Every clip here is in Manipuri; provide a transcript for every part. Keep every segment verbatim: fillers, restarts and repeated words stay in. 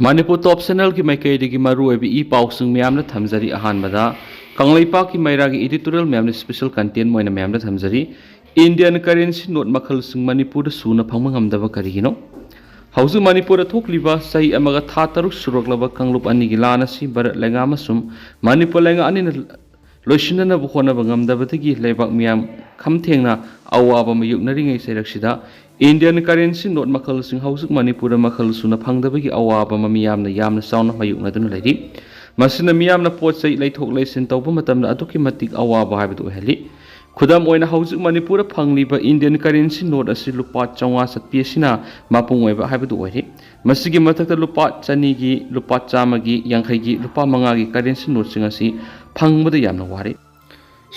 ꯃꯅꯤꯄꯨꯔ ꯇꯣꯞ ꯆꯦꯅꯦꯜꯒꯤ ꯃꯥꯏꯀꯩꯗꯒꯤ ꯃꯔꯨꯑꯣꯏꯕ ꯏ ꯄꯥꯎꯁꯤꯡ ꯃꯌꯥꯝꯅ ꯊꯝꯖꯔꯤ꯫ ꯑꯍꯥꯟꯕꯗ ꯀꯪꯂꯩꯄꯥꯛꯀꯤ ꯃꯩꯔꯥꯒꯤ editorial ꯃꯌꯥꯝꯅ special content ꯑꯣꯏꯅ ꯃꯌꯥꯝꯗ ꯊꯝꯖꯔꯤ꯫ Indian currency note ꯃꯈꯜꯁꯤꯡ ꯃꯅꯤꯄꯨꯔꯗ ꯁꯨꯅ ꯐꯪꯕ ꯉꯝꯗꯕ ꯀꯔꯤꯒꯤꯅꯣ? ꯍꯧꯖꯤꯛ ꯃꯅꯤꯄꯨꯔꯗ ꯊꯣꯛꯂꯤꯕ ꯆꯍꯤ ꯑꯃꯒ ꯊꯥ ꯇꯔꯨꯛ ꯁꯨꯔꯛꯂꯕ ꯀꯥꯡꯂꯨꯞ ꯑꯅꯤꯒꯤ ꯂꯥꯟ ꯑꯁꯤ ꯚꯥꯔꯠ ꯂꯩꯉꯥꯛ ꯑꯃꯁꯨꯡ ꯃꯅꯤꯄꯨꯔ ꯂꯩꯉꯥꯛ ꯑꯅꯤꯅ ꯂꯣꯏꯁꯤꯟꯅꯅꯕ ꯍꯣꯠꯅꯕ ꯉꯝꯗꯕꯗꯒꯤ ꯂꯩꯕꯥꯛ ꯃꯤꯌꯥꯝ ꯈꯝꯊꯦꯡꯅ ꯑꯋꯥꯕ ꯃꯥꯌꯣꯛꯅꯔꯤꯉꯩ ꯆꯩꯔꯛꯁꯤꯗ Indian currency note ꯃꯈꯜꯁꯤꯡ ꯍꯧꯖꯤꯛ ꯃꯅꯤꯄꯨꯔꯗ ꯃꯈꯜ ꯁꯨꯅ ꯐꯪꯗꯕꯒꯤ ꯑꯋꯥꯕ ꯑꯃ ꯃꯤꯌꯥꯝꯅ ꯌꯥꯝꯅ ꯆꯥꯎꯅ ꯃꯥꯌꯣꯛꯅꯗꯨꯅ ꯂꯩꯔꯤ꯫ ꯃꯁꯤꯅ ꯃꯤꯌꯥꯝꯅ ꯄꯣꯠ ꯆꯩ ꯂꯩꯊꯣꯛ ꯂꯩꯁꯤꯟ ꯇꯧꯕ ꯃꯇꯝꯗ ꯑꯗꯨꯛꯀꯤ ꯃꯇꯤꯛ ꯑꯋꯥꯕ ꯍꯥꯏꯕꯗꯨ ꯑꯣꯏꯍꯜꯂꯤ꯫ ꯈꯨꯗꯝ ꯑꯣꯏꯅ, ꯍꯧꯖꯤꯛ ꯃꯅꯤꯄꯨꯔꯗ ꯐꯪꯂꯤꯕ Indian currency note ꯑꯁꯤ ꯂꯨꯄꯥ ꯆꯥꯝꯃꯉꯥ ꯆꯠꯄꯤ ꯑꯁꯤꯅ ꯃꯄꯨꯡ ꯑꯣꯏꯕ ꯍꯥꯏꯕꯗꯨ ꯑꯣꯏꯔꯤ꯫ ꯃꯁꯤꯒꯤ ꯃꯊꯛꯇ ꯂꯨꯄꯥ ꯆꯅꯤꯒꯤ, ꯂꯨꯄꯥ ꯆꯥꯝꯃꯒꯤ, ꯌꯥꯡꯈꯩꯒꯤ, ꯂꯨꯄꯥ ꯃꯉꯥꯒꯤ currency noteꯁꯤꯡ ꯑꯁꯤ ꯐꯪꯕꯗ ꯌꯥꯝꯅ ꯋꯥꯔꯦ꯫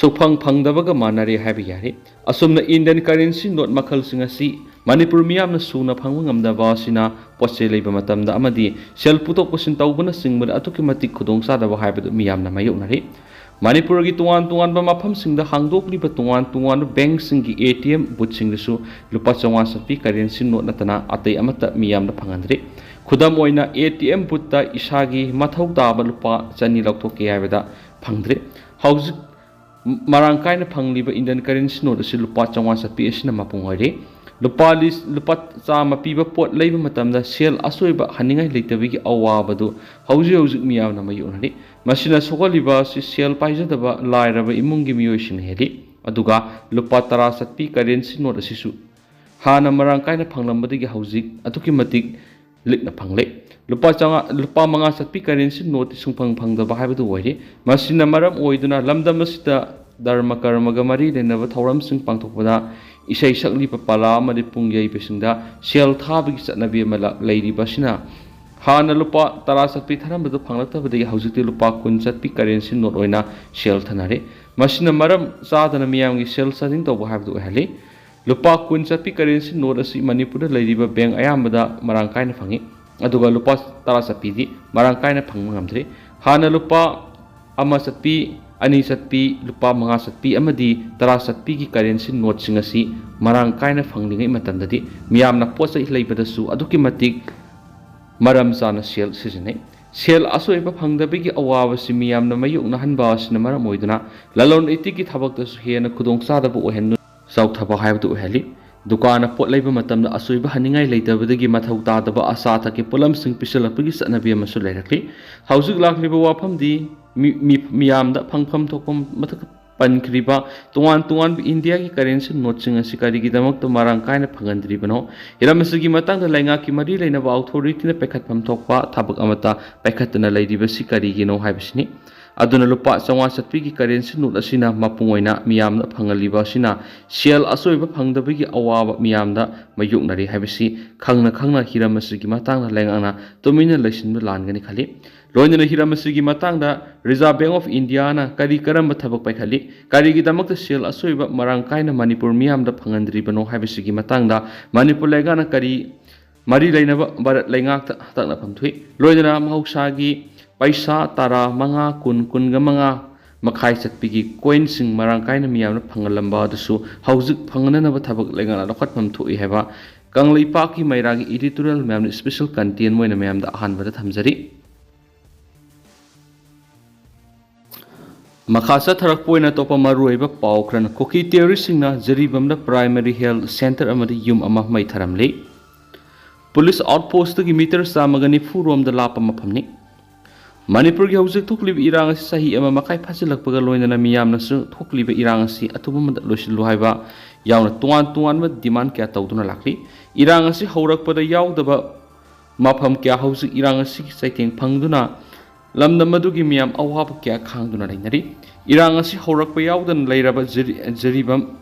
ꯁꯨꯛꯐꯪ ꯐꯪꯗꯕꯒ ꯃꯥꯟꯅꯔꯦ ꯍꯥꯏꯕ ꯌꯥꯔꯦ꯫ ꯑꯁꯨꯝꯅ Indian currency note ꯃꯈꯜꯁꯤꯡ ꯑꯁꯤ ꯃꯅꯤꯄꯨꯔ ꯃꯤꯌꯥꯝꯅ ꯁꯨꯅ ꯐꯪꯕ ꯉꯝꯗꯕ ꯑꯁꯤꯅ ꯄꯣꯠ ꯆꯩ ꯂꯩꯕ ꯃꯇꯝꯗ ꯑꯃꯗꯤ ꯁꯦꯜ ꯄꯨꯊꯣꯛ ꯄꯨꯁꯤꯟ ꯇꯧꯕꯅꯆꯤꯡꯕꯗ ꯑꯗꯨꯛꯀꯤ ꯃꯇꯤꯛ ꯈꯨꯗꯣꯡꯆꯥꯗꯕ ꯍꯥꯏꯕꯗꯨ ꯃꯤꯌꯥꯝꯅ ꯃꯥꯌꯣꯛꯅꯔꯤ꯫ ꯃꯅꯤꯄꯨꯔꯒꯤ ꯇꯣꯉꯥꯟ ꯇꯣꯉꯥꯟꯕ ꯃꯐꯝꯁꯤꯡꯗ ꯍꯥꯡꯗꯣꯛꯂꯤꯕ ꯇꯣꯉꯥꯟ ꯇꯣꯉꯥꯟꯕ bank ꯁꯤꯡꯒꯤ A T M booth ꯁꯤꯡꯗꯁꯨ ꯂꯨꯄꯥ ꯆꯥꯝꯃꯉꯥ ꯆꯠꯄꯤ currency note ꯅꯠꯇꯅ ꯑꯇꯩ ꯑꯃꯠꯇ ꯃꯤꯌꯥꯝꯅ ꯐꯪꯍꯟꯗ꯭ꯔꯤ꯫ ꯈꯨꯗꯝ ꯑꯣꯏꯅ, A T M booth ꯇ ꯏꯁꯥꯒꯤ ꯃꯊꯧ ꯇꯥꯕ ꯂꯨꯄꯥ ꯆꯅꯤ ꯂꯧꯊꯣꯛꯀꯦ ꯍꯥꯏꯕꯗ ꯐꯪꯗ꯭ꯔꯤ꯫ ꯍꯧꯖꯤꯛ ꯃꯔꯥꯡ ꯀꯥꯏꯅ ꯐꯪꯂꯤꯕ Indian currency note ꯑꯁꯤ ꯂꯨꯄꯥ ꯆꯥꯝꯃꯉꯥ ꯆꯠꯄꯤ ꯑꯁꯤꯅ ꯃꯄꯨꯡ ꯑꯣꯏꯔꯤ꯫ ꯂꯨꯄꯥ ꯂꯤꯁ-, ꯂꯨꯄꯥ ꯆꯥꯝꯃ ꯄꯤꯕ ꯄꯣꯠ ꯂꯩꯕ ꯃꯇꯝꯗ ꯁꯦꯜ ꯑꯆꯣꯏꯕ ꯍꯟꯅꯤꯡꯉꯥꯏ ꯂꯩꯇꯕꯒꯤ ꯑꯋꯥꯕꯗꯨ ꯍꯧꯖꯤꯛ ꯍꯧꯖꯤꯛ ꯃꯤꯌꯥꯝꯅ ꯃꯥꯌꯣꯛꯅꯔꯤ꯫ ꯃꯁꯤꯅ ꯁꯣꯛꯍꯜꯂꯤꯕ ꯑꯁꯤ ꯁꯦꯜ ꯄꯥꯏꯖꯗꯕ ꯂꯥꯏꯔꯕ ꯏꯃꯨꯡꯒꯤ ꯃꯤꯑꯣꯏꯁꯤꯡꯅ ꯍꯦꯜꯂꯤ꯫ ꯑꯗꯨꯒ ꯂꯨꯄꯥ ꯇꯔꯥ ꯆꯠꯄꯤ currency note ꯑꯁꯤꯁꯨ ꯍꯥꯟꯅ ꯃꯔꯥꯡ ꯀꯥꯏꯅ ꯐꯪꯂꯝꯕꯗꯒꯤ ꯍꯧꯖꯤꯛ ꯑꯗꯨꯛꯀꯤ ꯃꯇꯤꯛ ꯂꯤꯛꯅ ꯐꯪꯂꯦ꯫ ꯂꯨꯄꯥ ꯆꯥꯝꯃꯉꯥ, ꯂꯨꯄꯥ ꯃꯉꯥ ꯆꯠꯄꯤ currency note ꯁꯨꯡꯐꯪ ꯐꯪꯗꯕ ꯍꯥꯏꯕꯗꯨ ꯑꯣꯏꯔꯦ꯫ ꯃꯁꯤꯅ ꯃꯔꯝ ꯑꯣꯏꯗꯨꯅ ꯂꯝꯗꯝ ꯑꯁꯤꯗ ꯙꯔꯃ ꯀꯔꯃꯒ ꯃꯔꯤ ꯂꯩꯅꯕ ꯊꯧꯔꯝꯁꯤꯡ ꯄꯥꯡꯊꯣꯛꯄꯗ ꯏꯁꯩ ꯁꯛꯂꯤꯕ ꯄꯂꯥ ꯑꯃꯗꯤ ꯄꯨꯡ ꯌꯩꯕꯁꯤꯡꯗ ꯁꯦꯜ ꯊꯥꯕꯒꯤ ꯆꯠꯅꯕꯤ ꯑꯃ ꯂ-, ꯂꯩꯔꯤꯕ ꯑꯁꯤꯅ ꯍꯥꯟꯅ ꯂꯨꯄꯥ ꯇꯔꯥ ꯆꯠꯄꯤ ꯊꯥꯔꯝꯕꯗꯨ ꯐꯪꯂꯛꯇꯕꯗꯒꯤ ꯍꯧꯖꯤꯛꯇꯤ ꯂꯨꯄꯥ ꯀꯨꯟ ꯆꯠꯄꯤ currency note ꯑꯣꯏꯅ ꯁꯦꯜ ꯊꯥꯅꯔꯦ꯫ ꯃꯁꯤꯅ ꯃꯔꯝ ꯆꯥꯗꯅ ꯃꯤꯌꯥꯝꯒꯤ ꯁꯦꯜ ꯆꯥꯗꯤꯡ ꯇꯧꯕ ꯍꯥꯏꯕꯗꯨ ꯑꯣꯏꯍꯜꯂꯤ꯫ ꯂꯨꯄꯥ ꯀꯨꯟ ꯆꯠꯄꯤ currency note ꯑꯁꯤ ꯃꯅꯤꯄꯨꯔꯗ ꯂꯩꯔꯤꯕ bank ꯑꯌꯥꯝꯕꯗ ꯃꯔꯥꯡ ꯀꯥꯏꯅ ꯐꯪꯏ, ꯑꯗꯨꯒ ꯂꯨꯄꯥ ꯇꯔꯥ ꯆꯠꯄꯤꯗꯤ ꯃꯔꯥꯡ ꯀꯥꯏꯅ ꯐꯪꯕ ꯉꯝꯗ꯭ꯔꯤ꯫ ꯍꯥꯟꯅ ꯂꯨꯄꯥ ꯑꯃ ꯆꯠꯄꯤ, ꯑꯅꯤ ꯆꯠꯄꯤ, ꯂꯨꯄꯥ ꯃꯉꯥ ꯆꯠꯄꯤ ꯑꯃꯗꯤ ꯇꯔꯥ ꯆꯠꯄꯤꯒꯤ currency note ꯁꯤꯡ ꯑꯁꯤ ꯃꯔꯥꯡ ꯀꯥꯏꯅ ꯐꯪꯂꯤꯉꯩ ꯃꯇꯝꯗꯗꯤ ꯃꯤꯌꯥꯝꯅ ꯄꯣꯠ ꯆꯩ ꯂꯩꯕꯗꯁꯨ ꯑꯗꯨꯛꯀꯤ ꯃꯇꯤꯛ ꯃꯔꯝ ꯆꯥꯅ ꯁꯦꯜ ꯁꯤꯖꯤꯟꯅꯩ꯫ ꯁꯦꯜ ꯑꯁꯣꯏꯕ ꯐꯪꯗꯕꯒꯤ ꯑꯋꯥꯕꯁꯤ ꯃꯤꯌꯥꯝꯅ ꯃꯥꯌꯣꯛꯅꯍꯟꯕ ꯑꯁꯤꯅ ꯃꯔꯝ ꯑꯣꯏꯗꯨꯅ ꯂꯂꯣꯟ ꯏꯇꯤꯛꯀꯤ ꯊꯕꯛꯇꯁꯨ ꯍꯦꯟꯅ ꯈꯨꯗꯣꯡꯆꯥꯗꯕ ꯑꯣꯏꯍꯟꯗꯨꯅ ꯆꯥꯎꯊꯕ ꯍꯥꯏꯕꯗꯨ ꯑꯣꯏꯍꯜꯂꯤ꯫ ꯗꯨꯀꯥꯟꯗ ꯄꯣꯠ ꯂꯩꯕ ꯃꯇꯝꯗ ꯑꯁꯣꯏꯕ ꯍꯟꯅꯤꯡꯉꯥꯏ ꯂꯩꯇꯕꯗꯒꯤ ꯃꯊꯧ ꯇꯥꯗꯕ ꯑꯆꯥ ꯑꯊꯛꯀꯤ ꯄꯣꯠꯂꯝꯁꯤꯡ ꯄꯤꯁꯤꯜꯂꯛꯄꯒꯤ ꯆꯠꯅꯕꯤ ꯑꯃꯁꯨ ꯂꯩꯔꯛꯂꯤ꯫ ꯍꯧꯖꯤꯛ ꯂꯥꯛꯂꯤꯕ ꯋꯥꯐꯝꯗꯤ ꯃꯤ-, ꯃꯤ-, ꯃꯤꯌꯥꯝꯗ ꯐꯪꯐꯝ ꯊꯣꯛꯄ ꯃꯊꯛ ꯄꯟꯈ꯭ꯔꯤꯕ ꯇꯣꯉꯥꯟ ꯇꯣꯉꯥꯟꯕ ꯏꯟꯗꯤꯌꯥꯒꯤ ꯀꯔꯦꯟꯁꯤ ꯅꯣꯠꯁꯤꯡ ꯑꯁꯤ ꯀꯔꯤꯒꯤꯗꯃꯛꯇ ꯃꯔꯥꯡ ꯀꯥꯏꯅ ꯐꯪꯍꯟꯗ꯭ꯔꯤꯕꯅꯣ? ꯍꯤꯔꯝ ꯑꯁꯤꯒꯤ ꯃꯇꯥꯡꯗ ꯂꯩꯉꯥꯛꯀꯤ ꯃꯔꯤ ꯂꯩꯅꯕ ꯑꯣꯊꯣꯔꯤꯇꯤꯅ ꯄꯥꯏꯈꯠꯐꯝ ꯊꯣꯛꯄ ꯊꯕꯛ ꯑꯃꯠꯇ ꯄꯥꯏꯈꯠꯇꯅ ꯂꯩꯔꯤꯕꯁꯤ ꯀꯔꯤꯒꯤꯅꯣ ꯍꯥꯏꯕꯁꯤꯅꯤ꯫ ꯑꯗꯨꯅ ꯂꯨꯄꯥ ꯆꯥꯝꯃꯉꯥ ꯆꯠꯄꯤꯒꯤ ꯀꯔꯦꯟꯁꯤ ꯅꯣꯠ ꯑꯁꯤꯅ ꯃꯄꯨꯡ ꯑꯣꯏꯅ ꯃꯤꯌꯥꯝꯗ ꯐꯪꯍꯜꯂꯤꯕ ꯑꯁꯤꯅ ꯁꯦꯜ ꯑꯆꯣꯏꯕ ꯐꯪꯗꯕꯒꯤ ꯑꯋꯥꯕ ꯃꯤꯌꯥꯝꯗ ꯃꯥꯌꯣꯛꯅꯔꯤ ꯍꯥꯏꯕꯁꯤ ꯈꯪꯅ ꯈꯪꯅ ꯍꯤꯔꯝ ꯑꯁꯤꯒꯤ ꯃꯇꯥꯡꯗ ꯂꯩꯉꯥꯛꯅ ꯇꯨꯃꯤꯟꯅ ꯂꯩꯁꯤꯟꯕ ꯂꯥꯟꯒꯅꯤ ꯈꯜꯂꯤ꯫ ꯂꯣꯏꯅꯅ ꯍꯤꯔꯝ ꯑꯁꯤꯒꯤ ꯃꯇꯥꯡꯗ Reserve Bank of Indiaꯅ ꯀꯔꯤ ꯀꯔꯝꯕ ꯊꯕꯛ ꯄꯥꯏꯈꯠꯂꯤ, ꯀꯔꯤꯒꯤꯗꯃꯛꯇ ꯁꯦꯜ ꯑꯁꯣꯏꯕ ꯃꯔꯥꯡ ꯀꯥꯏꯅ ꯃꯅꯤꯄꯨꯔ ꯃꯤꯌꯥꯝꯗ ꯐꯪꯍꯟꯗ꯭ꯔꯤꯕꯅꯣ ꯍꯥꯏꯕꯁꯤꯒꯤ ꯃꯇꯥꯡꯗ ꯃꯅꯤꯄꯨꯔ ꯂꯩꯉꯥꯛꯅ ꯀꯔꯤ ꯃꯔꯤ ꯂꯩꯅꯕ ꯚꯥꯔꯠ ꯂꯩꯉꯥꯛꯇ ꯇꯛꯅꯐꯝ ꯊꯣꯛꯏ꯫ ꯂꯣꯏꯅꯅ ꯃꯍꯧꯁꯥꯒꯤ ꯄꯩꯁꯥ ꯇꯔꯥ, ꯃꯉꯥ, ꯀꯨꯟ, ꯀꯨꯟꯒ ꯃꯉꯥ ꯃꯈꯥꯏ ꯆꯠꯄꯤꯒꯤ ꯀꯣꯏꯟꯁꯤꯡ ꯃꯔꯥꯡ ꯀꯥꯏꯅ ꯃꯤꯌꯥꯝꯅ ꯐꯪꯍꯜꯂꯝꯕ ꯑꯗꯨꯁꯨ ꯍꯧꯖꯤꯛ ꯐꯪꯅꯅꯕ ꯊꯕꯛ ꯂꯩꯉꯥꯛꯅ ꯂꯧꯈꯠꯐꯝ ꯊꯣꯛꯏ ꯍꯥꯏꯕ ꯀꯪꯂꯩꯄꯥꯛꯀꯤ ꯃꯩꯔꯥꯒꯤ editorial ꯃꯌꯥꯝꯅ special content ꯑꯣꯏꯅ ꯃꯌꯥꯝꯗ ꯑꯍꯥꯟꯕꯗ ꯊꯝꯖꯔꯤ꯫ ꯃꯈꯥ ꯆꯠꯊꯔꯛꯄ ꯑꯣꯏꯅ ꯑꯇꯣꯞꯄ ꯃꯔꯨꯑꯣꯏꯕ ꯄꯥꯎ ꯈꯔꯅ ꯀꯨꯀꯤ terroristꯁꯤꯡꯅ ꯖꯤꯔꯤꯕꯥꯝꯗ primary health centre ꯑꯃꯗꯤ ꯌꯨꯝ ꯑꯃ ꯃꯩ ꯊꯥꯔꯝꯂꯤ꯫ Police outpostꯇꯒꯤ meter ꯆꯥꯝꯃꯒ ꯅꯤꯐꯨ ꯔꯣꯝꯗ ꯂꯥꯞꯄ ꯃꯐꯝꯅꯤ꯫ ꯃꯅꯤꯄꯨꯔꯒꯤ ꯍꯧꯖꯤꯛ ꯊꯣꯛꯂꯤꯕ ꯏꯔꯥꯡ ꯑꯁꯤ ꯆꯍꯤ ꯑꯃ ꯃꯈꯥꯏ ꯐꯥꯖꯤꯜꯂꯛꯄꯒ ꯂꯣꯏꯅꯅ ꯃꯤꯌꯥꯝꯅꯁꯨ ꯊꯣꯛꯂꯤꯕ ꯏꯔꯥꯡ ꯑꯁꯤ ꯑꯊꯨꯕ ꯑꯃꯗ ꯂꯣꯏꯁꯤꯜꯂꯨ ꯍꯥꯏꯕ ꯌꯥꯎꯅ ꯇꯣꯉꯥꯟ ꯇꯣꯉꯥꯟꯕ demand ꯀꯌꯥ ꯇꯧꯗꯨꯅ ꯂꯥꯛꯂꯤ꯫ ꯏꯔꯥꯡ ꯑꯁꯤ ꯍꯧꯔꯛꯄꯗ ꯌꯥꯎꯗꯕ ꯃꯐꯝ ꯀꯌꯥ ꯍꯧꯖꯤꯛ ꯏꯔꯥꯡ ꯑꯁꯤꯒꯤ ꯆꯩꯊꯦꯡ ꯐꯪꯗꯨꯅ ꯂꯝꯗꯝ ꯑꯗꯨꯒꯤ ꯃꯤꯌꯥꯝ ꯑꯋꯥꯕ ꯀꯌꯥ ꯈꯥꯡꯗꯨꯅ ꯂꯩꯅꯔꯤ꯫ ꯏꯔꯥꯡ ꯑꯁꯤ ꯍꯧꯔꯛꯄ ꯌꯥꯎꯗꯅ ꯂꯩꯔꯕ ꯖꯤꯔꯤ-, ꯖꯤꯔꯤꯕꯥꯝ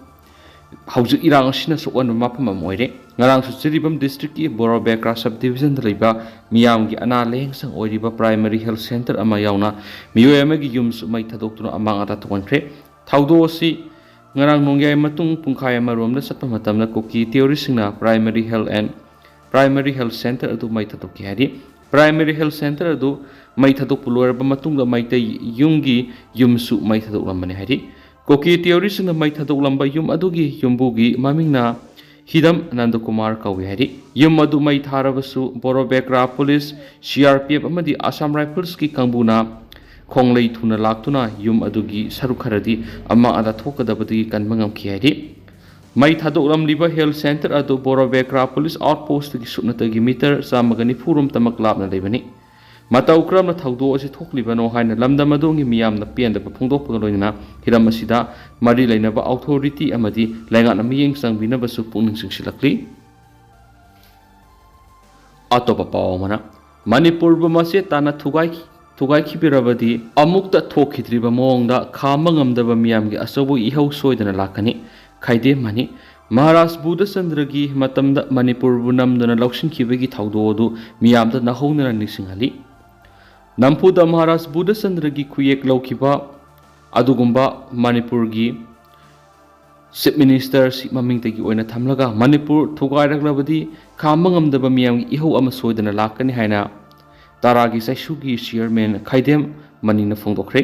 ꯍꯧꯖꯤꯛ ꯏꯔꯥꯡ ꯑꯁꯤꯅ ꯁꯣꯛꯍꯟꯕ ꯃꯐꯝ ꯑꯃ ꯑꯣꯏꯔꯦ꯫ ꯉꯔꯥꯡꯁꯨ ꯖꯤꯔꯤꯕꯥꯝ districtꯀꯤ ꯕꯣꯔꯣꯕꯦꯀ꯭ꯔꯥ sub divisionꯗ ꯂꯩꯕ ꯃꯤꯌꯥꯝꯒꯤ ꯑꯅꯥ ꯂꯥꯌꯦꯡꯁꯪ ꯑꯣꯏꯔꯤꯕ primary health centre ꯑꯃ ꯌꯥꯎꯅ ꯃꯤꯑꯣꯏ ꯑꯃꯒꯤ ꯌꯨꯝꯁꯨ ꯃꯩ ꯊꯥꯗꯣꯛꯇꯨꯅ ꯑꯃꯥꯡ ꯑꯇꯥ ꯊꯣꯛꯍꯟꯈ꯭ꯔꯦ꯫ ꯊꯧꯗꯣꯛ ꯑꯁꯤ ꯉꯔꯥꯡ ꯅꯣꯡꯌꯥꯏ ꯃꯇꯨꯡ ꯄꯨꯡꯈꯥꯏ ꯑꯃꯔꯣꯝꯗ ꯆꯠꯄ ꯃꯇꯝꯗ ꯀꯨꯀꯤ terroristꯁꯤꯡꯅ primary health and primary health centre ꯑꯗꯨ ꯃꯩ ꯊꯥꯗꯣꯛꯈꯤ ꯍꯥꯏꯔꯤ꯫ Primary health centre ꯑꯗꯨ ꯃꯩ ꯊꯥꯗꯣꯛꯄ ꯂꯣꯏꯔꯕ ꯃꯇꯨꯡꯗ ꯃꯩꯇꯩ ꯌꯨꯝꯒꯤ ꯌꯨꯝꯁꯨ ꯃꯩ ꯊꯥꯗꯣꯛꯂꯝꯕꯅꯤ ꯍꯥꯏꯔꯤ꯫ ꯀꯨꯀꯤ terroristꯁꯤꯡꯅ ꯃꯩ ꯊꯥꯗꯣꯛꯂꯝꯕ ꯌꯨꯝ ꯑꯗꯨꯒꯤ ꯌꯨꯝꯕꯨꯒꯤ ꯃꯃꯤꯡꯅ ꯍꯤꯗꯝ ꯅꯟꯗꯀꯨꯃꯥꯔ ꯀꯧꯏ ꯍꯥꯏꯔꯤ꯫ ꯌꯨꯝ ꯑꯗꯨ ꯃꯩ ꯊꯥꯔꯕꯁꯨ Borobekra police, C R P F ꯑꯃꯗꯤ ꯑꯁꯥꯝ ꯔꯥꯏꯐꯜꯁꯀꯤ ꯀꯥꯡꯕꯨꯅ ꯈꯣꯡꯂꯩ ꯊꯨꯅ ꯂꯥꯛꯇꯨꯅ ꯌꯨꯝ ꯑꯗꯨꯒꯤ ꯁꯔꯨꯛ ꯈꯔꯗꯤ ꯑꯃꯥꯡ ꯑꯇꯥ ꯊꯣꯛꯀꯗꯕꯗꯒꯤ ꯀꯟꯕ ꯉꯝꯈꯤ ꯍꯥꯏꯔꯤ꯫ ꯃꯩ ꯊꯥꯗꯣꯛꯂꯝꯂꯤꯕ ꯍꯦꯜꯊ ꯁꯦꯟꯇꯔ ꯑꯗꯨ ꯕꯣꯔꯣꯕꯦꯀ꯭ꯔꯥ ꯄꯨꯂꯤꯁ ꯑꯥꯎꯠ ꯄꯣꯁꯇꯒꯤ ꯁꯨꯞꯅꯇꯒꯤ ꯃꯤꯇꯔ ꯆꯥꯝꯃꯒ ꯅꯤꯐꯨ ꯔꯣꯝꯇꯃꯛ ꯂꯥꯞꯅ ꯂꯩꯕꯅꯤ꯫ ꯃꯇꯧ ꯀꯔꯝꯅ ꯊꯧꯗꯣꯛ ꯑꯁꯤ ꯊꯣꯛꯂꯤꯕꯅꯣ ꯍꯥꯏꯅ ꯂꯝꯗꯝ ꯑꯗꯨꯒꯤ ꯃꯤꯌꯥꯝꯅ ꯄꯦꯟꯗꯕ ꯐꯣꯡꯗꯣꯛꯄꯒ ꯂꯣꯏꯅꯅ ꯍꯤꯔꯝ ꯑꯁꯤꯗ ꯃꯔꯤ ꯂꯩꯅꯕ ꯑꯣꯊꯣꯔꯤꯇꯤ ꯑꯃꯗꯤ ꯂꯩꯉꯥꯛꯅ ꯃꯤꯠꯌꯦꯡ ꯆꯪꯕꯤꯅꯕꯁꯨ ꯄꯨꯛꯅꯤꯡ ꯆꯤꯡꯁꯤꯜꯂꯛꯂꯤ꯫ ꯑꯇꯣꯞꯄ ꯄꯥꯎ ꯑꯃꯅ, ꯃꯅꯤꯄꯨꯔꯕꯨ ꯃꯆꯦꯠ ꯇꯥꯅ ꯊꯨꯒꯥꯏ-, ꯊꯨꯒꯥꯏꯈꯤꯕꯤꯔꯕꯗꯤ ꯑꯃꯨꯛꯇ ꯊꯣꯛꯈꯤꯗ꯭ꯔꯤꯕ ꯃꯑꯣꯡꯗ ꯈꯥꯝꯕ ꯉꯝꯗꯕ ꯃꯤꯌꯥꯝꯒꯤ ꯑꯆꯧꯕ ꯏꯍꯧ ꯁꯣꯏꯗꯅ ꯂꯥꯛꯀꯅꯤ꯫ ꯈꯥꯏꯗꯦꯝ ꯃꯅꯤ꯫ ꯃꯍꯥꯔꯥꯖ ꯕꯨꯙꯆꯟꯗ꯭ꯔꯒꯤ ꯃꯇꯝꯗ ꯃꯅꯤꯄꯨꯔꯕꯨ ꯅꯝꯗꯨꯅ ꯂꯧꯁꯤꯟꯈꯤꯕꯒꯤ ꯊꯧꯗꯣꯛ ꯑꯗꯨ ꯃꯤꯌꯥꯝꯗ ꯅꯧꯍꯧꯅꯅ ꯅꯤꯡꯁꯤꯡꯍꯜꯂꯤ꯫ ꯅꯝꯐꯨꯗ ꯃꯍꯥꯔꯥꯖ ꯕꯨꯙꯆꯟꯗ꯭ꯔꯒꯤ ꯈꯨꯌꯦꯛ ꯂꯧꯈꯤꯕ ꯑꯗꯨꯒꯨꯝꯕ ꯃꯅꯤꯄꯨꯔꯒꯤ ꯆꯤꯐ ꯃꯤꯅꯤꯁꯇꯔꯁꯤ ꯃꯃꯤꯡꯇꯒꯤ ꯑꯣꯏꯅ ꯊꯝꯂꯒ ꯃꯅꯤꯄꯨꯔ ꯊꯨꯒꯥꯏꯔꯛꯂꯕꯗꯤ ꯈꯥꯝꯕ ꯉꯝꯗꯕ ꯃꯤꯌꯥꯝꯒꯤ ꯏꯍꯧ ꯑꯃ ꯁꯣꯏꯗꯅ ꯂꯥꯛꯀꯅꯤ ꯍꯥꯏꯅ ꯇꯔꯥꯒꯤ ꯆꯩꯁꯨꯒꯤ ꯆꯤꯌꯔꯃꯦꯟ ꯈꯥꯏꯗꯦꯝ ꯃꯅꯤꯅ ꯐꯣꯡꯗꯣꯛꯈ꯭ꯔꯦ꯫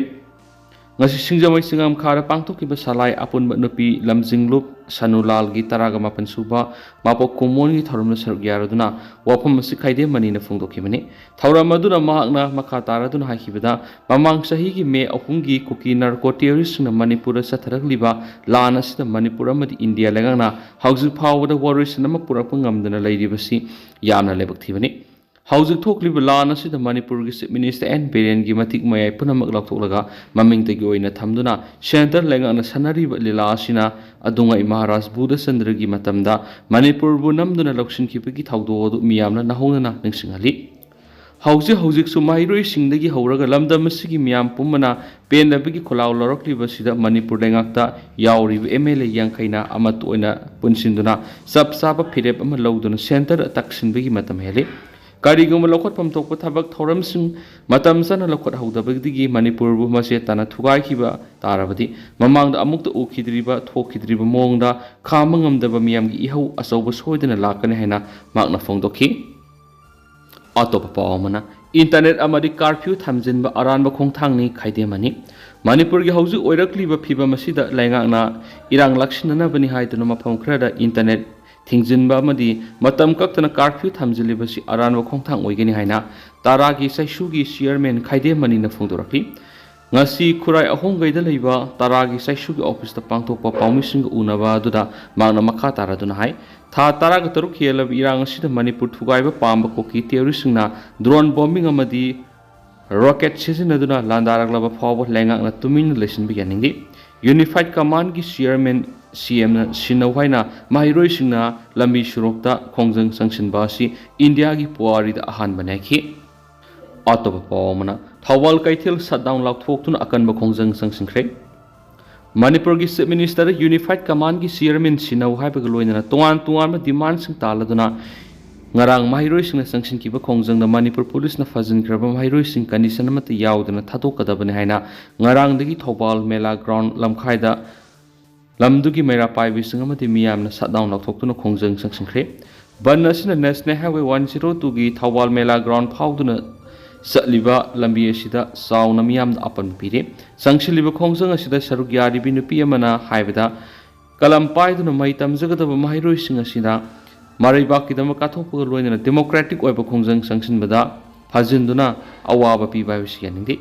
ꯉꯁꯤ ꯁꯤꯡꯖꯃꯩ ꯆꯤꯉꯥꯝꯈꯥꯗ ꯄꯥꯡꯊꯣꯛꯈꯤꯕ ꯁꯂꯥꯏ ꯑꯄꯨꯟꯕ ꯅꯨꯄꯤ ꯂꯝꯖꯤꯡꯂꯨꯞ ꯁꯅꯨꯂꯥꯜꯒꯤ ꯇꯔꯥꯒ ꯃꯥꯄꯟ ꯁꯨꯕ ꯃꯄꯣꯛ ꯀꯨꯝꯑꯣꯟꯒꯤ ꯊꯧꯔꯝꯗ ꯁꯔꯨꯛ ꯌꯥꯔꯗꯨꯅ ꯋꯥꯐꯝ ꯑꯁꯤ ꯈꯥꯏꯗꯦꯝ ꯃꯅꯤꯅ ꯐꯣꯡꯗꯣꯛꯈꯤꯕꯅꯤ꯫ ꯊꯧꯔꯝ ꯑꯗꯨꯅ ꯃꯍꯥꯛꯅ ꯃꯈꯥ ꯇꯥꯔꯗꯨꯅ ꯍꯥꯏꯈꯤꯕꯗ, ꯃꯃꯥꯡ ꯆꯍꯤꯒꯤ ꯃꯦ ꯑꯍꯨꯝꯒꯤ ꯀꯨꯀꯤ ꯅꯥꯔꯀꯣ ꯇꯦꯔꯣꯔꯤꯁꯁꯤꯡꯅ ꯃꯅꯤꯄꯨꯔꯗ ꯆꯠꯊꯔꯛꯂꯤꯕ ꯂꯥꯟ ꯑꯁꯤꯗ ꯃꯅꯤꯄꯨꯔ ꯑꯃꯗꯤ ꯏꯟꯗꯤꯌꯥ ꯂꯩꯉꯥꯛꯅ ꯍꯧꯖꯤꯛ ꯐꯥꯎꯕꯗ ꯋꯥꯔꯣꯏꯁꯤꯟ ꯑꯃ ꯄꯨꯔꯛꯄ ꯉꯝꯗꯅ ꯂꯩꯔꯤꯕꯁꯤ ꯌꯥꯝꯅ ꯂꯥꯏꯕꯛ ꯊꯤꯕꯅꯤ꯫ ꯍꯧꯖꯤꯛ ꯊꯣꯛꯂꯤꯕ ꯂꯥꯟ ꯑꯁꯤꯗ ꯃꯅꯤꯄꯨꯔꯒꯤ ꯆꯤꯐ ꯃꯤꯅꯤꯁꯇꯔ ꯑꯦꯟ ꯕꯤꯔꯦꯟꯒꯤ ꯃꯇꯤꯛ ꯃꯌꯥꯏ ꯄꯨꯝꯅꯃꯛ ꯂꯧꯊꯣꯛꯂꯒ ꯃꯃꯤꯡꯇꯒꯤ ꯑꯣꯏꯅ ꯊꯝꯗꯨꯅ ꯁꯦꯟꯇꯔ ꯂꯩꯉꯥꯛꯅ ꯁꯥꯟꯅꯔꯤꯕ ꯂꯤꯂꯥ ꯑꯁꯤꯅ ꯑꯗꯨꯉꯩ ꯃꯍꯥꯔꯥꯖ ꯕꯨꯙꯆꯟꯗ꯭ꯔꯒꯤ ꯃꯇꯝꯗ ꯃꯅꯤꯄꯨꯔꯕꯨ ꯅꯝꯗꯨꯅ ꯂꯧꯁꯤꯟꯈꯤꯕꯒꯤ ꯊꯧꯗꯣꯛ ꯑꯗꯨ ꯃꯤꯌꯥꯝꯅ ꯅꯧꯍꯧꯅꯅ ꯅꯤꯡꯁꯤꯡꯍꯜꯂꯤ꯫ ꯍꯧꯖꯤꯛ ꯍꯧꯖꯤꯛꯁꯨ ꯃꯍꯩꯔꯣꯏꯁꯤꯡꯗꯒꯤ ꯍꯧꯔꯒ ꯂꯝꯗꯝ ꯑꯁꯤꯒꯤ ꯃꯤꯌꯥꯝ ꯄꯨꯝꯕꯅ ꯄꯦꯟꯗꯕꯒꯤ ꯈꯣꯜꯂꯥꯎ ꯂꯧꯔꯛꯂꯤꯕꯁꯤꯗ ꯃꯅꯤꯄꯨꯔ ꯂꯩꯉꯥꯛꯇ ꯌꯥꯎꯔꯤꯕ ꯑꯦꯝ ꯑꯦꯜ ꯑꯦ ꯌꯥꯡꯈꯩꯅ ꯑꯃꯠꯇ ꯑꯣꯏꯅ ꯄꯨꯟꯁꯤꯟꯗꯨꯅ ꯆꯞ ꯆꯥꯕ ꯐꯤꯔꯦꯞ ꯑꯃ ꯂꯧꯗꯨꯅ ꯁꯦꯟꯇꯔꯗ ꯇꯛꯁꯤꯟꯕꯒꯤ ꯃꯇꯝ ꯍꯦꯜꯂꯤ꯫ ꯀꯔꯤꯒꯨꯝꯕ ꯂꯧꯈꯠꯐꯝ ꯊꯣꯛꯄ ꯊꯕꯛ ꯊꯧꯔꯝꯁꯤꯡ ꯃꯇꯝ ꯆꯥꯅ ꯂꯧꯈꯠꯍꯧꯗꯕꯗꯒꯤ ꯃꯅꯤꯄꯨꯔꯕꯨ ꯃꯆꯦꯠ ꯇꯥꯅ ꯊꯨꯒꯥꯏꯈꯤꯕ ꯇꯥꯔꯕꯗꯤ ꯃꯃꯥꯡꯗ ꯑꯃꯨꯛꯇ ꯎꯈꯤꯗ꯭ꯔꯤꯕ, ꯊꯣꯛꯈꯤꯗ꯭ꯔꯤꯕ ꯃꯑꯣꯡꯗ ꯈꯥꯝꯕ ꯉꯝꯗꯕ ꯃꯤꯌꯥꯝꯒꯤ ꯏꯍꯧ ꯑꯆꯧꯕ ꯁꯣꯏꯗꯅ ꯂꯥꯛꯀꯅꯤ ꯍꯥꯏꯅ ꯃꯍꯥꯛꯅ ꯐꯣꯡꯗꯣꯛꯈꯤ꯫ ꯑꯇꯣꯞꯄ ꯄꯥꯎ ꯑꯃꯅ, ꯏꯟꯇꯔꯅꯦꯠ ꯑꯃꯗꯤ ꯀꯥꯔꯐ꯭ꯌꯨ ꯊꯝꯖꯤꯟꯕ ꯑꯔꯥꯟꯕ ꯈꯣꯡꯊꯥꯡꯅꯤ ꯈꯥꯏꯗꯦꯝ ꯃꯅꯤ꯫ ꯃꯅꯤꯄꯨꯔꯒꯤ ꯍꯧꯖꯤꯛ ꯑꯣꯏꯔꯛꯂꯤꯕ ꯐꯤꯕꯝ ꯑꯁꯤꯗ ꯂꯩꯉꯥꯛꯅ ꯏꯔꯥꯡ ꯂꯥꯛꯁꯤꯟꯅꯅꯕꯅꯤ ꯍꯥꯏꯗꯨꯅ ꯃꯐꯝ ꯈꯔꯗ ꯏꯟꯇꯔꯅꯦꯠ ꯊꯤꯡꯖꯤꯟꯕ ꯑꯃꯗꯤ ꯃꯇꯝ ꯀꯛꯇꯅ ꯀꯥꯔꯐ꯭ꯌꯨ ꯊꯝꯖꯤꯜꯂꯤꯕꯁꯤ ꯑꯔꯥꯟꯕ ꯈꯣꯡꯊꯥꯡ ꯑꯣꯏꯒꯅꯤ ꯍꯥꯏꯅ ꯇꯥꯔꯥꯒꯤ ꯆꯩꯁꯨꯒꯤ ꯆꯤꯌꯔꯃꯦꯟ ꯈꯥꯏꯗꯦꯝ ꯃꯅꯤꯅ ꯐꯣꯡꯗꯣꯔꯛꯂꯤ꯫ ꯉꯁꯤ ꯈꯨꯔꯥꯏ ꯑꯍꯣꯡꯒꯩꯗ ꯂꯩꯕ ꯇꯥꯔꯥꯒꯤ ꯆꯩꯁꯨꯒꯤ ꯑꯣꯐꯤꯁꯇ ꯄꯥꯡꯊꯣꯛꯄ ꯄꯥꯎꯃꯤꯁꯤꯡꯒ ꯎꯅꯕ ꯑꯗꯨꯗ ꯃꯍꯥꯛꯅ ꯃꯈꯥ ꯇꯥꯔꯗꯨꯅ ꯍꯥꯏ, ꯊꯥ ꯇꯔꯥꯒ ꯇꯔꯨꯛ ꯍꯦꯜꯂꯕ ꯏꯔꯥꯡ ꯑꯁꯤꯗ ꯃꯅꯤꯄꯨꯔ ꯊꯨꯒꯥꯏꯕ ꯄꯥꯝꯕ ꯀꯨꯀꯤ ꯇꯦꯔꯣꯔꯤꯁꯁꯤꯡꯅ ꯗ꯭ꯔꯣꯟ ꯕꯣꯝꯕꯤꯡ ꯑꯃꯗꯤ ꯔꯣꯀꯦꯠ ꯁꯤꯖꯤꯟꯅꯗꯨꯅ ꯂꯥꯟꯗꯥꯔꯛꯂꯕ ꯐꯥꯎꯕ ꯂꯩꯉꯥꯛꯅ ꯇꯨꯃꯤꯟꯅ ꯂꯩꯁꯤꯟꯕ ꯌꯥꯅꯤꯡꯗꯦ꯫ ꯌꯨꯅꯤꯐꯥꯏꯠ ꯀꯃꯥꯟꯒꯤ ꯆꯤꯌꯔꯃꯦꯟ ꯁꯤ ꯑꯦꯝꯅ ꯁꯤꯟꯅꯧ ꯍꯥꯏꯅ ꯃꯍꯩꯔꯣꯏꯁꯤꯡꯅ ꯂꯝꯕꯤ ꯁꯣꯔꯣꯛꯇ ꯈꯣꯡꯖꯪ ꯆꯪꯁꯤꯟꯕ ꯑꯁꯤ ꯏꯟꯗꯤꯌꯥꯒꯤ ꯄꯨꯋꯥꯔꯤꯗ ꯑꯍꯥꯟꯕꯅꯤ ꯍꯥꯏꯈꯤ꯫ ꯑꯇꯣꯞꯄ ꯄꯥꯎ ꯑꯃꯅ, ꯊꯧꯕꯥꯜ ꯀꯩꯊꯦꯜ ꯁꯠꯗꯥꯎꯟ ꯂꯥꯎꯊꯣꯛꯇꯨꯅ ꯑꯀꯟꯕ ꯈꯣꯡꯖꯪ ꯆꯪꯁꯤꯟꯈ꯭ꯔꯦ꯫ ꯃꯅꯤꯄꯨꯔꯒꯤ ꯆꯤꯐ ꯃꯤꯅꯤꯁꯇꯔ ꯌꯨꯅꯤꯐꯥꯏꯠ ꯀꯃꯥꯟꯒꯤ ꯆꯤꯌꯔꯃꯦꯟ ꯁꯤꯟꯅꯧ ꯍꯥꯏꯕꯒ ꯂꯣꯏꯅꯅ ꯇꯣꯉꯥꯟ ꯇꯣꯉꯥꯟꯕ ꯗꯤꯃꯥꯟꯁꯤꯡ ꯇꯥꯜꯂꯗꯨꯅ ꯉꯔꯥꯡ ꯃꯍꯩꯔꯣꯏꯁꯤꯡꯅ ꯆꯪꯁꯤꯟꯈꯤꯕ ꯈꯣꯡꯖꯪꯗ ꯃꯅꯤꯄꯨꯔ ꯄꯨꯂꯤꯁꯅ ꯐꯥꯖꯤꯟꯈ꯭ꯔꯕ ꯃꯍꯩꯔꯣꯏꯁꯤꯡ ꯀꯟꯗꯤꯁꯟ ꯑꯃꯠꯇ ꯌꯥꯎꯗꯅ ꯊꯥꯗꯣꯛꯀꯗꯕꯅꯤ ꯍꯥꯏꯅ ꯉꯔꯥꯡꯗꯒꯤ ꯊꯧꯕꯥꯜ ꯃꯦꯂꯥ ꯒ꯭ꯔꯥꯎꯟ ꯂꯝꯈꯥꯏꯗ ꯂꯝꯗꯨꯒꯤ ꯃꯩꯔꯥ ꯄꯥꯏꯕꯤꯁꯤꯡ ꯑꯃꯗꯤ ꯃꯤꯌꯥꯝꯅ ꯁꯠꯗꯥꯎꯟ ꯂꯥꯎꯊꯣꯛꯇꯨꯅ ꯈꯣꯡꯖꯪ ꯆꯪꯁꯤꯟꯈ꯭ꯔꯦ꯫ ꯕꯟ ꯑꯁꯤꯅ ꯅꯦꯁꯅꯦꯜ ꯍꯥꯏꯋꯦ ꯋꯥꯟ ꯖꯤꯔꯣ ꯇꯨꯒꯤ ꯊꯧꯕꯥꯜ ꯃꯦꯂꯥ ꯒ꯭ꯔꯥꯎꯟ ꯐꯥꯎꯗꯨꯅ ꯆꯠꯂꯤꯕ ꯂꯝꯕꯤ ꯑꯁꯤꯗ ꯆꯥꯎꯅ ꯃꯤꯌꯥꯝꯗ ꯑꯄꯟꯕ ꯄꯤꯔꯦ꯫ ꯆꯪꯁꯤꯜꯂꯤꯕ ꯈꯣꯡꯖꯪ ꯑꯁꯤꯗ ꯁꯔꯨꯛ ꯌꯥꯔꯤꯕꯤ ꯅꯨꯄꯤ ꯑꯃꯅ ꯍꯥꯏꯕꯗ, ꯀꯂꯝ ꯄꯥꯏꯗꯨꯅ ꯃꯍꯩ ꯇꯝꯖꯒꯗꯕ ꯃꯍꯩꯔꯣꯏꯁꯤꯡ ꯑꯁꯤꯗ ꯃꯔꯩꯕꯥꯛꯀꯤꯗꯃꯛ ꯀꯠꯊꯣꯛꯄꯒ ꯂꯣꯏꯅꯅ ꯗꯦꯃꯣꯀ꯭ꯔꯦꯇꯤꯛ ꯑꯣꯏꯕ ꯈꯣꯡꯖꯪ ꯆꯪꯁꯤꯟꯕꯗ ꯐꯥꯖꯤꯟꯗꯨꯅ ꯑꯋꯥꯕ ꯄꯤꯕ ꯍꯥꯏꯕꯁꯤ ꯌꯥꯅꯤꯡꯗꯦ꯫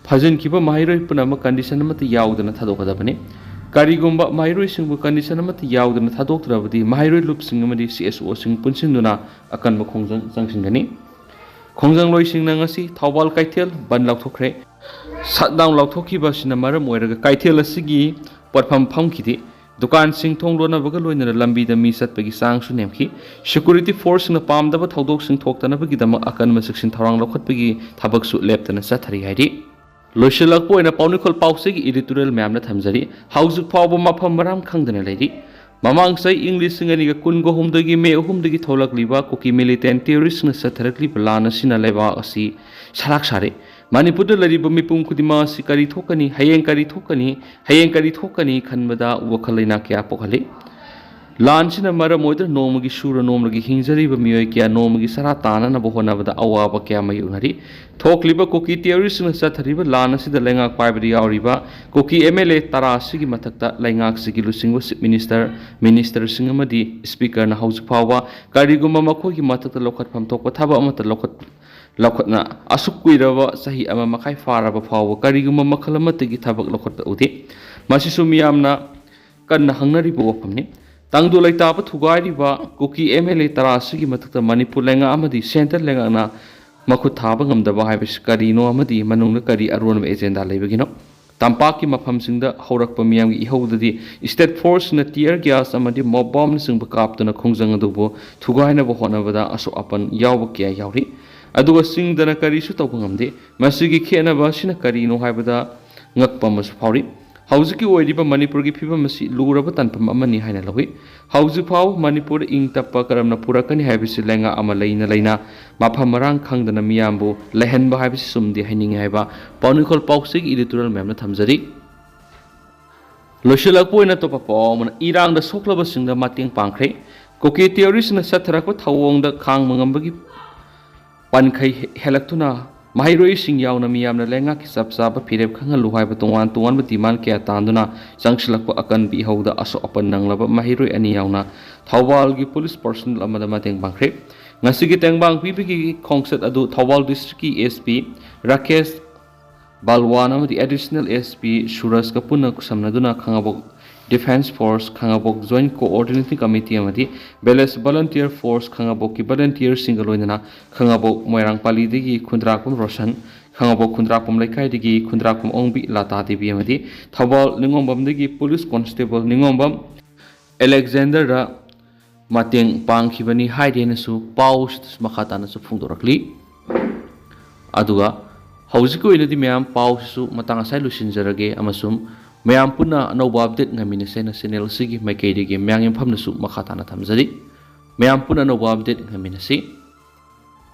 ꯐꯥꯖꯤꯟꯈꯤꯕ ꯃꯍꯩꯔꯣꯏ ꯄꯨꯝꯅꯃꯛ ꯀꯟꯗꯤꯁꯟ ꯑꯃꯠꯇ ꯌꯥꯎꯗꯅ ꯊꯥꯗꯣꯛꯀꯗꯕꯅꯤ꯫ ꯀꯔꯤꯒꯨꯝꯕ ꯃꯍꯩꯔꯣꯏꯁꯤꯡꯕꯨ ꯀꯟꯗꯤꯁꯟ ꯑꯃꯠꯇ ꯌꯥꯎꯗꯅ ꯊꯥꯗꯣꯛꯇ꯭ꯔꯕꯗꯤ ꯃꯍꯩꯔꯣꯏ ꯂꯨꯞꯁꯤꯡ ꯑꯃꯗꯤ ꯁꯤ ꯑꯦꯁ ꯑꯣꯁꯤꯡ ꯄꯨꯟꯁꯤꯟꯗꯨꯅ ꯑꯀꯟꯕ ꯈꯣꯡꯖꯪ ꯆꯪꯁꯤꯟꯒꯅꯤ꯫ ꯈꯣꯡꯖꯪꯂꯣꯏꯁꯤꯡꯅ ꯉꯁꯤ ꯊꯧꯕꯥꯜ ꯀꯩꯊꯦꯜ ꯕꯟ ꯂꯥꯎꯊꯣꯛꯈ꯭ꯔꯦ꯫ ꯁꯠꯗꯥꯎꯟ ꯂꯥꯎꯊꯣꯛꯈꯤꯕ ꯑꯁꯤꯅ ꯃꯔꯝ ꯑꯣꯏꯔꯒ ꯀꯩꯊꯦꯜ ꯑꯁꯤꯒꯤ ꯄꯣꯠꯐꯝ ꯐꯝꯈꯤꯗꯦ꯫ ꯗꯨꯀꯥꯟꯁꯤꯡ ꯊꯣꯡ ꯂꯣꯟꯅꯕꯒ ꯂꯣꯏꯅꯅ ꯂꯝꯕꯤꯗ ꯃꯤ ꯆꯠꯄꯒꯤ ꯆꯥꯡꯁꯨ ꯅꯦꯝꯈꯤ꯫ ꯁꯦꯀ꯭ꯌꯨꯔꯤꯇꯤ ꯐꯣꯔꯁꯁꯤꯡꯅ ꯄꯥꯝꯗꯕ ꯊꯧꯗꯣꯛꯁꯤꯡ ꯊꯣꯛꯇꯅꯕꯒꯤꯗꯃꯛ ꯑꯀꯟꯕ ꯆꯦꯛꯁꯤꯟ ꯊꯧꯔꯥꯡ ꯂꯧꯈꯠꯄꯒꯤ ꯊꯕꯛꯁꯨ ꯂꯦꯞꯇꯅ ꯆꯠꯊꯔꯤ ꯍꯥꯏꯔꯤ꯫ ꯂꯣꯏꯁꯤꯜꯂꯛꯄ ꯑꯣꯏꯅ ꯄꯥꯎꯅꯤꯈꯣꯜ ꯄꯥꯎꯆꯦꯒꯤ ꯏꯗꯤꯇꯣꯔꯤꯌꯦꯜ ꯃꯌꯥꯝꯅ ꯊꯝꯖꯔꯤ꯫ ꯍꯧꯖꯤꯛ ꯐꯥꯎꯕ ꯃꯐꯝ ꯃꯔꯥꯡ ꯈꯪꯗꯅ ꯂꯩꯔꯤ꯫ ꯃꯃꯥꯡ ꯆꯍꯤ ꯏꯪ ꯂꯤꯁꯤꯡ ꯑꯅꯤꯒ ꯀꯨꯟꯒ ꯍꯨꯝꯗꯣꯏꯒꯤ ꯃꯦ ꯑꯍꯨꯝꯗꯒꯤ ꯊꯣꯛꯂꯛꯂꯤꯕ ꯀꯨꯀꯤ ꯃꯤꯂꯤꯇꯦꯟ ꯇꯦꯔꯣꯔꯤꯁ꯭ꯠꯅ ꯆꯠꯊꯔꯛꯂꯤꯕ ꯂꯥꯟ ꯑꯁꯤꯅ ꯂꯩꯕꯥꯛ ꯑꯁꯤ ꯁꯂꯥꯛ ꯁꯥꯔꯦ꯫ ꯃꯅꯤꯄꯨꯔꯗ ꯂꯩꯔꯤꯕ ꯃꯤꯄꯨꯝ ꯈꯨꯗꯤꯡꯃꯛ ꯑꯁꯤ ꯀꯔꯤ ꯊꯣꯛꯀꯅꯤ, ꯍꯌꯦꯡ ꯀꯔꯤ ꯊꯣꯛꯀꯅꯤ, ꯍꯌꯦꯡ ꯀꯔꯤ ꯊꯣꯛꯀꯅꯤ ꯈꯟꯕꯗ ꯋꯥꯈꯜ ꯂꯩꯅꯥ ꯀꯌꯥ ꯄꯣꯛꯍꯜꯂꯤ꯫ ꯂꯥꯟꯁꯤꯅ ꯃꯔꯝ ꯑꯣꯏꯗꯨꯅ ꯅꯣꯡꯃꯒꯤ ꯁꯨꯔ ꯅꯣꯝꯂꯒ ꯍꯤꯡꯖꯔꯤꯕ ꯃꯤꯑꯣꯏ ꯀꯌꯥ ꯅꯣꯡꯃꯒꯤ ꯆꯔꯥ ꯇꯥꯅꯅꯕ ꯍꯣꯠꯅꯕꯗ ꯑꯋꯥꯕ ꯀꯌꯥ ꯃꯥꯌꯣꯛꯅꯔꯤ꯫ ꯊꯣꯛꯂꯤꯕ ꯀꯨꯀꯤ ꯇꯦꯔꯣꯔꯤꯁꯁꯤꯡꯅ ꯆꯠꯊꯔꯤꯕ ꯂꯥꯟ ꯑꯁꯤꯗ ꯂꯩꯉꯥꯛ ꯄꯥꯏꯕꯗ ꯌꯥꯎꯔꯤꯕ ꯀꯨꯀꯤ ꯑꯦꯝ ꯑꯦꯜ ꯑꯦ ꯇꯔꯥ ꯑꯁꯤꯒꯤ ꯃꯊꯛꯇ ꯂꯩꯉꯥꯛꯁꯤꯒꯤ ꯂꯨꯆꯤꯡꯕ ꯆꯤꯐ ꯃꯤꯅꯤꯁꯇꯔ, ꯃꯤꯅꯤꯁꯇꯔꯁꯤꯡ ꯑꯃꯗꯤ ꯁ꯭ꯄꯤꯀꯔꯅ ꯍꯧꯖꯤꯛ ꯐꯥꯎꯕ ꯀꯔꯤꯒꯨꯝꯕ ꯃꯈꯣꯏꯒꯤ ꯃꯊꯛꯇ ꯂꯧꯈꯠꯐꯝ ꯊꯣꯛꯄ ꯊꯕꯛ ꯑꯃꯠꯇ ꯂꯧꯈꯠ-, ꯂꯧꯈꯠꯅ ꯑꯁꯨꯛ ꯀꯨꯏꯔꯕ ꯆꯍꯤ ꯑꯃ ꯃꯈꯥꯏ ꯐꯥꯔꯕ ꯐꯥꯎꯕ ꯀꯔꯤꯒꯨꯝꯕ ꯃꯈꯜ ꯑꯃꯠꯇꯒꯤ ꯊꯕꯛ ꯂꯧꯈꯠꯄ ꯎꯗꯦ꯫ ꯃꯁꯤꯁꯨ ꯃꯤꯌꯥꯝꯅ ꯀꯟꯅ ꯍꯪꯅꯔꯤꯕ ꯋꯥꯐꯝꯅꯤ꯫ ꯇꯪꯗꯨ ꯂꯩꯇꯥꯕ ꯊꯨꯒꯥꯏꯔꯤꯕ ꯀꯨꯀꯤ ꯑꯦꯝ ꯑꯦꯜ ꯑꯦ ꯇꯔꯥ ꯑꯁꯤꯒꯤ ꯃꯊꯛꯇ ꯃꯅꯤꯄꯨꯔ ꯂꯩꯉꯥꯛ ꯑꯃꯗꯤ ꯁꯦꯟꯇꯔ ꯂꯩꯉꯥꯛꯅ ꯃꯈꯨꯠ ꯊꯥꯕ ꯉꯝꯗꯕ ꯍꯥꯏꯕꯁꯤ ꯀꯔꯤꯅꯣ ꯑꯃꯗꯤ ꯃꯅꯨꯡꯗ ꯀꯔꯤ ꯑꯔꯣꯟꯕ ꯑꯦꯖꯦꯟꯗꯥ ꯂꯩꯕꯒꯤꯅꯣ? ꯇꯝꯄꯥꯛꯀꯤ ꯃꯐꯝꯁꯤꯡꯗ ꯍꯧꯔꯛꯄ ꯃꯤꯌꯥꯝꯒꯤ ꯏꯍꯧꯗꯗꯤ ꯁ꯭ꯇꯦꯠ ꯐꯣꯔꯁꯅ ꯇꯤꯌꯔ ꯒ꯭ꯌꯥꯁ ꯑꯃꯗꯤ ꯃꯣꯞ ꯕꯣꯝꯅꯆꯤꯡꯕ ꯀꯥꯞꯇꯨꯅ ꯈꯣꯡꯖꯪ ꯑꯗꯨꯕꯨ ꯊꯨꯒꯥꯏꯅꯕ ꯍꯣꯠꯅꯕꯗ ꯑꯁꯣꯛ ꯑꯄꯟ ꯌꯥꯎꯕ ꯀꯌꯥ ꯌꯥꯎꯔꯤ꯫ ꯑꯗꯨꯒ ꯆꯤꯡꯗꯅ ꯀꯔꯤꯁꯨ ꯇꯧꯕ ꯉꯝꯗꯦ꯫ ꯃꯁꯤꯒꯤ ꯈꯦꯠꯅꯕ ꯑꯁꯤꯅ ꯀꯔꯤꯅꯣ ꯍꯥꯏꯕꯗ ꯉꯛꯄ ꯑꯃꯁꯨ ꯐꯥꯎꯔꯤ꯫ ꯍꯧꯖꯤꯛꯀꯤ ꯑꯣꯏꯔꯤꯕ ꯃꯅꯤꯄꯨꯔꯒꯤ ꯐꯤꯕꯝ ꯑꯁꯤ ꯂꯨꯔꯕ ꯇꯥꯟꯐꯝ ꯑꯃꯅꯤ ꯍꯥꯏꯅ ꯂꯧꯏ꯫ ꯍꯧꯖꯤꯛ ꯐꯥꯎꯕ ꯃꯅꯤꯄꯨꯔꯗ ꯏꯪ ꯇꯞꯄ ꯀꯔꯝꯅ ꯄꯨꯔꯛꯀꯅꯤ ꯍꯥꯏꯕꯁꯤ ꯂꯩꯉꯥꯛ ꯑꯃ ꯂꯩꯅ ꯂꯩꯅ ꯃꯐꯝ ꯃꯔꯥꯡ ꯈꯪꯗꯅ ꯃꯤꯌꯥꯝꯕꯨ ꯂꯩꯍꯟꯕ ꯍꯥꯏꯕꯁꯤ ꯆꯨꯝꯗꯦ ꯍꯥꯏꯅꯤꯡꯏ ꯍꯥꯏꯕ ꯄꯥꯎꯅꯤꯡꯈꯣꯜ ꯄꯥꯎꯆꯦꯒꯤ ꯏꯗꯤꯇꯣꯔꯤꯌꯦꯜ ꯃꯌꯥꯝꯅ ꯊꯝꯖꯔꯤ꯫ ꯂꯣꯏꯁꯤꯜꯂꯛꯄ ꯑꯣꯏꯅ ꯑꯇꯣꯞꯄ ꯄꯥꯎ ꯑꯃꯅ ꯏꯔꯥꯡꯗ ꯁꯣꯛꯂꯕꯁꯤꯡꯗ ꯃꯇꯦꯡ ꯄꯥꯡꯈ꯭ꯔꯦ꯫ ꯀꯨꯀꯤ ꯇꯦꯔꯣꯔꯤꯁꯅ ꯆꯠꯊꯔꯛꯄ ꯊꯧꯑꯣꯡꯗ ꯈꯥꯡꯕ ꯉꯝꯕꯒꯤ ꯄꯟꯈꯩ ꯍꯦꯜꯂꯛꯇꯨꯅ ꯃꯍꯩꯔꯣꯏꯁꯤꯡ ꯌꯥꯎꯅ ꯃꯤꯌꯥꯝꯅ ꯂꯩꯉꯥꯛꯀꯤ ꯆꯞ ꯆꯥꯕ ꯐꯤꯔꯦꯞ ꯈꯪꯍꯜꯂꯨ ꯍꯥꯏꯕ ꯇꯣꯉꯥꯟ ꯇꯣꯉꯥꯟꯕ ꯗꯤꯃꯥꯟ ꯀꯌꯥ ꯇꯥꯟꯗꯨꯅ ꯆꯪꯁꯤꯜꯂꯛꯄ ꯑꯀꯟꯕ ꯏꯍꯧꯗ ꯑꯁꯣꯛ ꯑꯄꯟ ꯅꯪꯂꯕ ꯃꯍꯩꯔꯣꯏ ꯑꯅꯤ ꯌꯥꯎꯅ ꯊꯧꯕꯥꯜꯒꯤ ꯄꯨꯂꯤꯁ ꯄꯔꯁꯣꯅꯦꯜ ꯑꯃꯗ ꯃꯇꯦꯡ ꯄꯥꯡꯈ꯭ꯔꯦ꯫ ꯉꯁꯤꯒꯤ ꯇꯦꯡꯕꯥꯡ ꯄꯤꯕꯒꯤ ꯈꯣꯡꯆꯠ ꯑꯗꯨ ꯊꯧꯕꯥꯜ ꯗꯤꯁꯇ꯭ꯔꯤꯛꯀꯤ ꯑꯦꯁ ꯄꯤ ꯔꯥꯀꯦꯁ ꯕꯥꯜꯋꯥꯟ ꯑꯃꯗꯤ ꯑꯦꯗꯤꯁꯅꯦꯜ ꯑꯦꯁ ꯄꯤ ꯁꯨꯔꯖꯀ ꯄꯨꯟꯅ ꯈꯨꯠꯁꯝꯅꯗꯨꯅ Khangbok defence force, Khangbok joint coordinating committee ꯑꯃꯗꯤ ꯚꯤꯂꯦꯖ ꯚꯣꯂꯨꯟꯇꯤꯌꯔ ꯐꯣꯔꯁ ꯈꯥꯉꯕꯣꯛꯀꯤ ꯚꯣꯂꯨꯟꯇꯤꯌꯔꯁꯤꯡꯒ ꯂꯣꯏꯅꯅ ꯈꯥꯉꯕꯣꯛ ꯃꯣꯏꯔꯥꯡ ꯄꯥꯂꯤꯗꯒꯤ ꯈꯨꯟꯗ꯭ꯔꯥꯛꯄꯝ ꯔꯣꯁꯟ, ꯈꯥꯉꯕꯣꯛ ꯈꯨꯟꯗ꯭ꯔꯥꯛꯄꯝ ꯂꯩꯀꯥꯏꯗꯒꯤ ꯈꯨꯟꯗ꯭ꯔꯥꯛꯄꯝ ꯑꯣꯡꯕꯤ ꯂꯥꯇꯥ ꯗꯦꯕꯤ ꯑꯃꯗꯤ ꯊꯧꯕꯥꯜ ꯅꯤꯉꯣꯝꯕꯝꯗꯒꯤ ꯄꯨꯂꯤꯁ ꯀꯣꯟꯁꯇꯦꯕꯜ ꯅꯤꯉꯣꯝꯕꯝ ꯑꯂꯦꯛꯖꯦꯟꯗꯔꯗ ꯃꯇꯦꯡ ꯄꯥꯡꯈꯤꯕꯅꯤ ꯍꯥꯏꯔꯦꯅꯁꯨ ꯄꯥꯎꯁꯤꯗꯁꯨ ꯃꯈꯥ ꯇꯥꯅꯁꯨ ꯐꯣꯡꯗꯣꯔꯛꯂꯤ꯫ ꯑꯗꯨꯒ ꯍꯧꯖꯤꯛꯀꯤ ꯑꯣꯏꯅꯗꯤ ꯃꯌꯥꯝ ꯄꯥꯎꯁꯤꯁꯨ ꯃꯇꯥꯡ ꯑꯁꯥꯏ ꯂꯣꯏꯁꯤꯟꯖꯔꯒꯦ ꯑꯃꯁꯨꯡ ꯃꯌꯥꯝ ꯄꯨꯟꯅ ꯑꯅꯧꯕ ꯑꯞꯗꯦꯠ ꯉꯥꯏꯃꯤꯟꯅꯁꯦꯅ ꯆꯦꯅꯦꯜ ꯑꯁꯤꯒꯤ ꯃꯥꯏꯀꯩꯗꯒꯤ ꯃꯌꯥꯡ ꯌꯨꯝꯐꯝꯅꯁꯨ ꯃꯈꯥ ꯇꯥꯅ ꯊꯝꯖꯔꯤ꯫ ꯃꯌꯥꯝ ꯄꯨꯟꯅ ꯑꯅꯧꯕ ꯑꯞꯗꯦꯠ ꯉꯥꯏꯃꯤꯟꯅꯁꯤ꯫